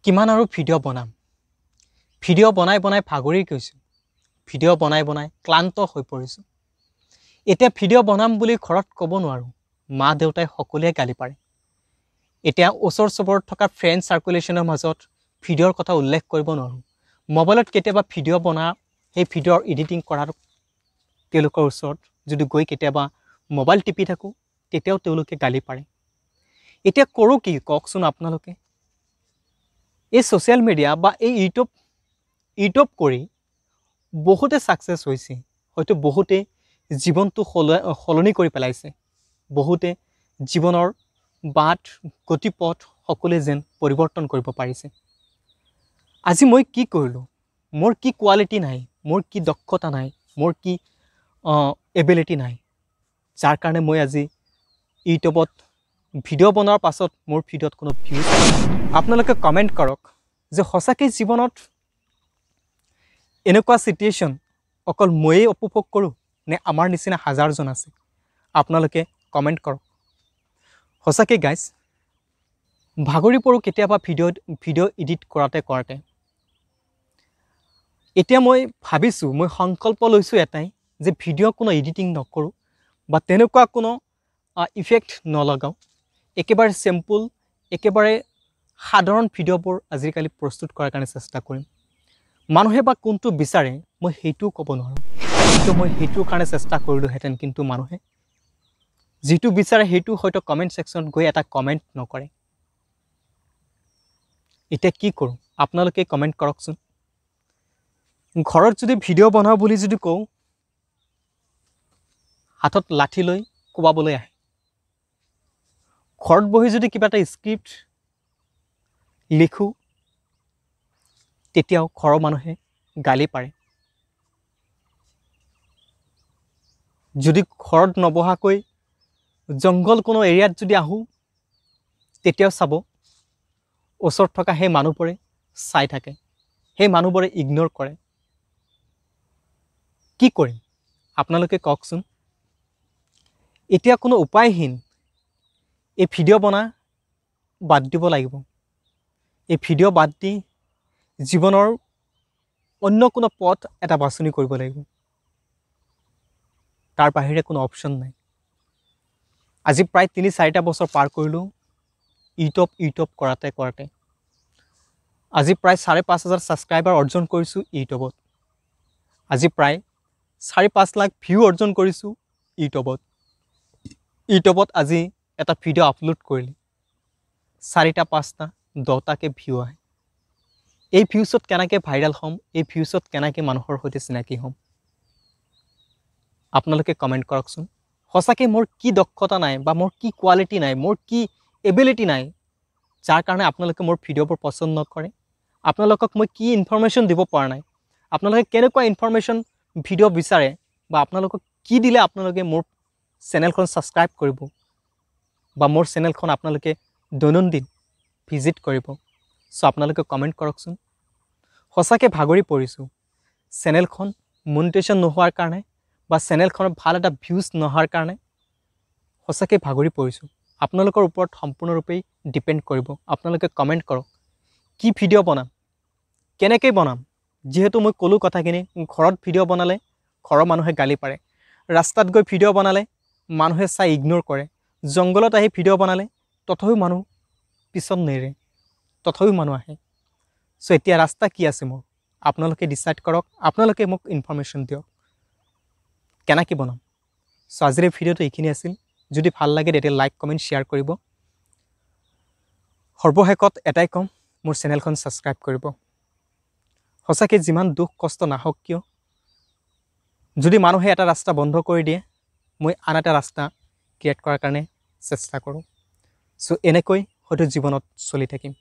কিমান আৰু ভিডিঅ' বনাম, ভিডিঅ' বনাই বনাই ভাগৰি গৈছোঁ, ভিডিঅ' বনাই বনাই ক্লান্ত হৈ পৰিছোঁ। এতিয়া ভিডিঅ' বনাম বুলি ঘৰত ক'ব নোৱাৰোঁ, মা দেউতাই সকলোৱে গালি পাৰে। এতিয়া ওচৰ চুবুৰত থকা ফ্ৰেণ্ড চাৰ্কুলেশ্যনৰ মাজত ভিডিঅ'ৰ কথা উল্লেখ কৰিব নোৱাৰোঁ। মোবাইলত কেতিয়াবা ভিডিঅ' বনা, সেই ভিডিঅ'ৰ এডিটিং কৰাৰ তেওঁলোকৰ ওচৰত যদি গৈ কেতিয়াবা মোবাইল টিপি থাকোঁ, তেতিয়াও তেওঁলোকে গালি পাৰে। এতিয়া কৰোঁ কি কওকচোন আপোনালোকে? এই ছ'চিয়েল মিডিয়া বা এই ইউটিউব কৰি বহুতে ছাকচেছ হৈছে, হয়তো বহুতে জীৱনটো সলনি কৰি পেলাইছে, বহুতে জীৱনৰ বাট গতিপথ সকলোৱে যেন পৰিৱৰ্তন কৰিব পাৰিছে। আজি মই কি কৰিলোঁ? মোৰ কি কোৱালিটি নাই, মোৰ কি দক্ষতা নাই, মোৰ কি এবিলিটি নাই, যাৰ কাৰণে মই আজি ইউটিউবত ভিডিঅ' বনোৱাৰ পাছত মোৰ ভিডিঅ'ত কোনো ভিউজ? আপোনালোকে কমেণ্ট কৰক যে সঁচাকৈ জীৱনত এনেকুৱা চিটুৱেশ্যন অকল ময়েই উপভোগ কৰোঁ নে আমাৰ নিচিনা হাজাৰজন আছে? আপোনালোকে কমেণ্ট কৰক। সঁচাকৈ গাইজ, ভাগৰি পৰোঁ কেতিয়াবা ভিডিঅ' এডিট কৰাতে কৰাতে। এতিয়া মই ভাবিছোঁ, মই সংকল্প লৈছোঁ এটাই যে ভিডিঅ' কোনো এডিটিং নকৰোঁ বা তেনেকুৱা কোনো ইফেক্ট নলগাওঁ, একেবাৰে চিম্পুল, একেবাৰে সাধাৰণ ভিডিঅ'বোৰ আজিকালি প্ৰস্তুত কৰাৰ কাৰণে চেষ্টা কৰিম। মানুহে বা কোনটো বিচাৰে মই সেইটোও ক'ব নোৱাৰোঁ, কিন্তু মই সেইটোৰ কাৰণে চেষ্টা কৰিলোঁহেঁতেন, কিন্তু মানুহে যিটো বিচাৰে সেইটো হয়তো কমেণ্ট ছেকশ্যনত গৈ এটা কমেণ্ট নকৰে। এতিয়া কি কৰোঁ আপোনালোকে কমেণ্ট কৰকচোন। ঘৰত যদি ভিডিঅ' বনাওঁ বুলি যদি কওঁ, হাতত লাঠি লৈ কোবাবলৈ আহে। ঘৰত বহি যদি কিবা এটা স্ক্ৰিপ্ট লিখোঁ, তেতিয়াও ঘৰৰ মানুহে গালি পাৰে। যদি ঘৰত নবহাকৈ জংঘল কোনো এৰিয়াত যদি আহোঁ, তেতিয়াও চাব ওচৰত থকা সেই মানুহবোৰে চাই থাকে, সেই মানুহবোৰে ইগন'ৰ কৰে। কি কৰিম আপোনালোকে কওকচোন? এতিয়া কোনো উপায়হীন, এই ভিডিঅ' বনা বাদ দিব লাগিব। এই ভিডিঅ' বাদ দি জীৱনৰ অন্য কোনো পথ এটা বাছনি কৰিব লাগিব, তাৰ বাহিৰে কোনো অপশ্যন নাই। আজি প্ৰায় 3-4টা বছৰ পাৰ কৰিলোঁ ইউটিউব কৰাতে কৰাতে। আজি প্ৰায় 5,500 ছাবস্ক্ৰাইবাৰ অৰ্জন কৰিছোঁ ইউটিউবত। আজি প্ৰায় 4-5 লাখ ভিউ অৰ্জন কৰিছোঁ ইউটিউবত। ইউটিউবত আজি এটা ভিডিঅ' আপলোড কৰিলে 4টা 5টা 10টাকৈ ভিউ আহে। এই ভিউছত কেনেকৈ ভাইৰেল হ'ম, এই ভিউছত কেনেকৈ মানুহৰ সৈতে চিনাকি হ'ম? আপোনালোকে কমেণ্ট কৰকচোন। সঁচাকৈ মোৰ কি দক্ষতা নাই বা মোৰ কি কোৱালিটি নাই, মোৰ কি এবিলিটি নাই, যাৰ কাৰণে আপোনালোকে মোৰ ভিডিঅ'বোৰ পচন্দ নকৰে? আপোনালোকক মই কি ইনফৰ্মেশ্যন দিব পৰা নাই? আপোনালোকে কেনেকুৱা ইনফৰ্মেশ্যন ভিডিঅ' বিচাৰে বা আপোনালোকক কি দিলে আপোনালোকে মোৰ চেনেলখন ছাবস্ক্ৰাইব কৰিব বা মোৰ চেনেলখন আপোনালোকে দৈনন্দিন ভিজিট কৰিব? চ' আপোনালোকে কমেণ্ট কৰকচোন। সঁচাকৈ ভাগৰি পৰিছোঁ চেনেলখন মনিটেশ্যন নোহোৱাৰ কাৰণে বা চেনেলখনত ভাল এটা ভিউজ নোহোৱাৰ কাৰণে সঁচাকৈ ভাগৰি পৰিছোঁ। আপোনালোকৰ ওপৰত সম্পূৰ্ণৰূপেই ডিপেণ্ড কৰিব। আপোনালোকে কমেণ্ট কৰক কি ভিডিঅ' বনাম, কেনেকৈ বনাম। যিহেতু মই ক'লোঁ কথাখিনি, ঘৰত ভিডিঅ' বনালে ঘৰৰ মানুহে গালি পাৰে, ৰাস্তাত গৈ ভিডিঅ' বনালে মানুহে চাই ইগন'ৰ কৰে, জংঘলত আহি ভিডিঅ' বনালে তথাপিও মানুহ পিছত নেৰে, তথাপিও মানুহ আহে। চ' এতিয়া ৰাস্তা কি আছে মোৰ, আপোনালোকে ডিচাইড কৰক, আপোনালোকে মোক ইনফৰ্মেশ্যন দিয়ক কেনেকৈ বনাম। চ' আজিৰ ভিডিঅ'টো এইখিনি আছিল। যদি ভাল লাগে তেতিয়া লাইক, কমেণ্ট, শ্বেয়াৰ কৰিব। সৰ্বশেষত এটাই ক'ম, মোৰ চেনেলখন ছাবস্ক্ৰাইব কৰিব। সঁচাকৈ যিমান দুখ কষ্ট নাহক কিয়, যদি মানুহে এটা ৰাস্তা বন্ধ কৰি দিয়ে, মই আন এটা ৰাস্তা ক্ৰিয়েট কৰাৰ কাৰণে চেষ্টা কৰোঁ। চ' এনেকৈ হয়তো জীৱনত চলি থাকিম।